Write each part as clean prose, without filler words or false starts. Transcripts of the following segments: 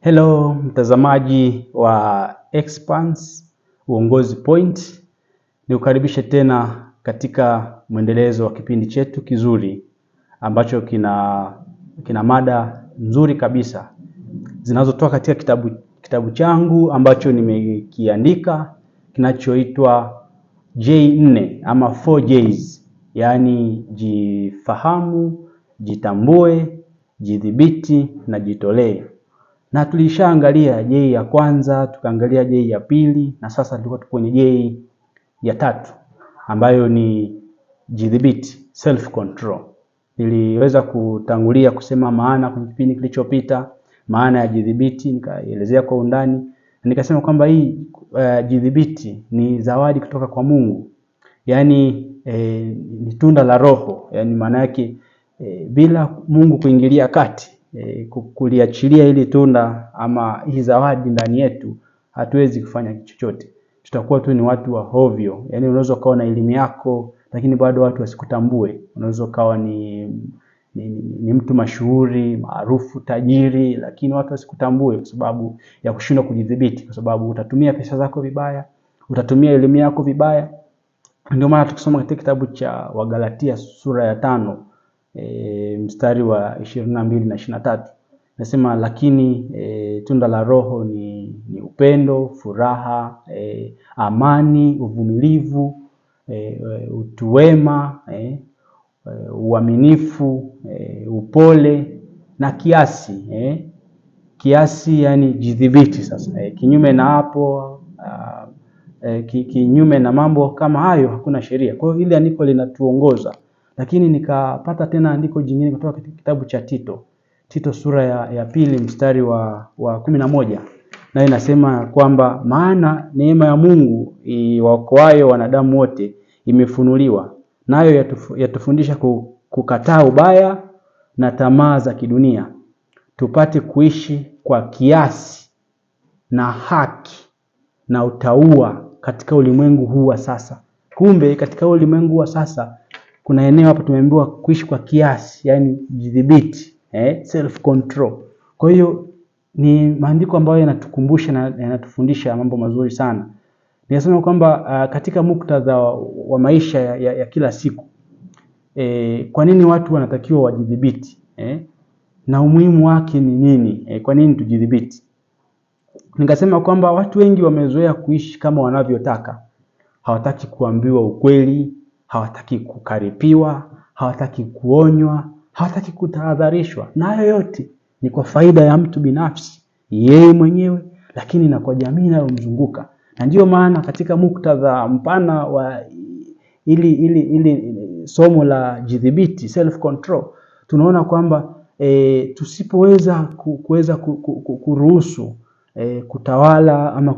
Hello mtazamaji wa Expanse Uongozi Point, nikukaribishe tena katika mwendelezo wa kipindi chetu kizuri ambacho kina mada nzuri kabisa zinazotoka katika kitabu changu ambacho nimekiandika kinachoitwa J4 ama 4Js, yaani jifahamu, jitambue, jidhibiti na jitolee. Na tulishaangalia J ya kwanza, tukaangalia J ya pili, na sasa tulikuwa tuko kwenye J ya tatu ambayo ni jidhibiti, self control. Niliweza kutangulia kusema maana kwenye kipindi kilichopita, maana ya jidhibiti nikaelezea kwa undani, na nikasema kwamba hii jidhibiti ni zawadi kutoka kwa Mungu, yaani ni tunda la Roho, yaani maana yake bila Mungu kuingilia kati, kuliachilia hili tunda ama hii zawadi ndani yetu, hatuwezi kufanya chochote. Tutakuwa tu ni watu wa hovyo. Yaani unaweza ukawa na elimu yako lakini bado watu wasikutambue. Unaweza ukawa ni mtu mashuhuri, maarufu, tajiri, lakini watu wasikutambue kwa sababu ya kushindwa kujidhibiti, kwa sababu utatumia pesa zako vibaya, utatumia elimu yako vibaya. Ndio maana tukisoma katika kitabu cha Wagalatia sura ya 5 mstari wa 22 na 23 nasema, lakini tunda la Roho ni upendo, furaha, amani, uvumilivu, utu wema, uaminifu, upole na kiasi. Kiasi yani jidhibiti sasa. Kinyume na hapo, kinyume na mambo kama hayo hakuna sheria. Kwa hiyo ile andiko linatuongoza. Lakini nikapata tena andiko jingine kutoka katika kitabu cha Tito. Tito sura ya 2 mstari wa 11. Na inasema kwamba maana neema ya Mungu iwaokoayo wanadamu wote imefunuliwa, nayo yatufundisha kukataa ubaya na tamaa za kidunia, tupate kuishi kwa kiasi na haki na utauwa katika ulimwengu huu wa sasa. Kumbe katika ulimwengu wa sasa kuna eneo hapa tumeambiwa kuishi kwa kiasi, yani jidhibiti, self control. Kwa hiyo ni maandiko ambayo yanatukumbusha na yanatufundisha mambo mazuri sana. Ninasema kwamba katika muktadha wa maisha ya kila siku, kwa nini watu wanatakiwa wajidhibiti, na umuhimu wake ni nini? Kwa nini tujidhibiti? Nikasema kwamba watu wengi wamezoea kuishi kama wanavyotaka. Hawataki kuambiwa ukweli, hawataki kukaripiwa, hawataki kuonywa, hawataki kutahadharishwa. Na hayo yote ni kwa faida ya mtu binafsi, yeye mwenyewe, lakini na kwa jamii inayomzunguka. Na ndiyo maana katika muktadha mpana wa ili somo la jidhibiti, self control, tunaona kwamba tusipoweza kuweza kuruhusu kutawala ama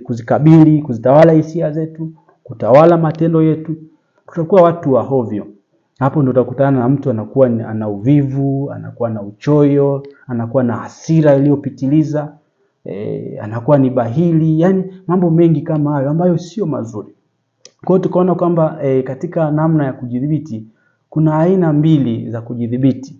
kuzikabili, kuzitawala hisia zetu, kutawala matendo yetu, tutakuwa watu wa hovyo. Hapo ndo utakutana na mtu anakuwa ana uvivu, anakuwa na uchoyo, anakuwa na hasira iliyopitiliza, anakuwa ni bahili, yani mambo mengi kama hayo ambayo sio mazuri. Kwa hiyo tukaona kwamba katika namna ya kujidhibiti kuna aina mbili za kujidhibiti.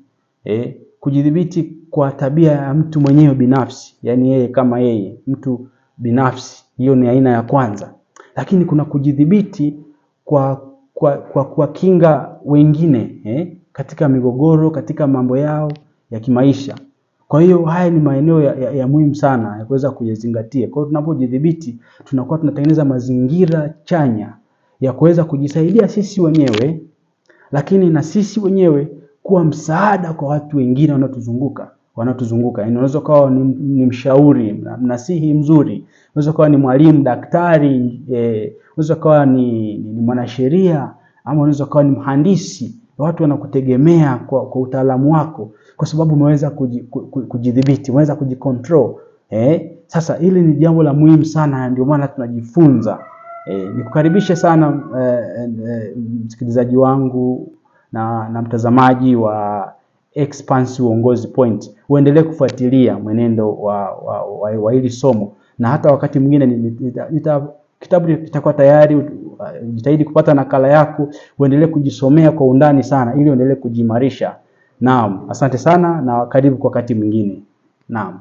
Kujidhibiti kwa tabia ya mtu mwenyewe binafsi, yani yeye kama yeye, mtu binafsi, hiyo ni aina ya kwanza. Lakini kuna kujidhibiti kwa kuwakinga wengine katika migogoro, katika mambo yao ya kimaisha. Kwa hiyo haya ni maeneo ya muhimu sana ya kuweza kuyazingatia. Kwa hiyo tunapojidhibiti tunakuwa tunatengeneza mazingira chanya ya kuweza kujisaidia sisi wenyewe, lakini na sisi wenyewe kuwa msaada kwa watu wengine wanaotuzunguka. Yaani unaweza kuwa ni mshauri, mnasihi mzuri, unaweza kuwa ni mwalimu, daktari, unaweza kuwa ni mwanasheria, ama unaweza kuwa ni mhandisi. Watu wanakutegemea kwa utaalamu wako kwa sababu umeweza kujidhibiti, umeweza kujicontrol. Sasa hili ni jambo la muhimu sana, ndio maana tunajifunza. Nikukaribishe sana msikilizaji wangu na mtazamaji wa Expanse Uongozi Point. Uendelee kufuatilia mwenendo wa hili somo, na hata wakati mwingine kitabu kitakuwa tayari. Jitahidi kupata nakala yako, uendelee kujisomea kwa undani sana ili uendelee kujiimarisha. Naam, asante sana na karibu kwa wakati mwingine. Naam.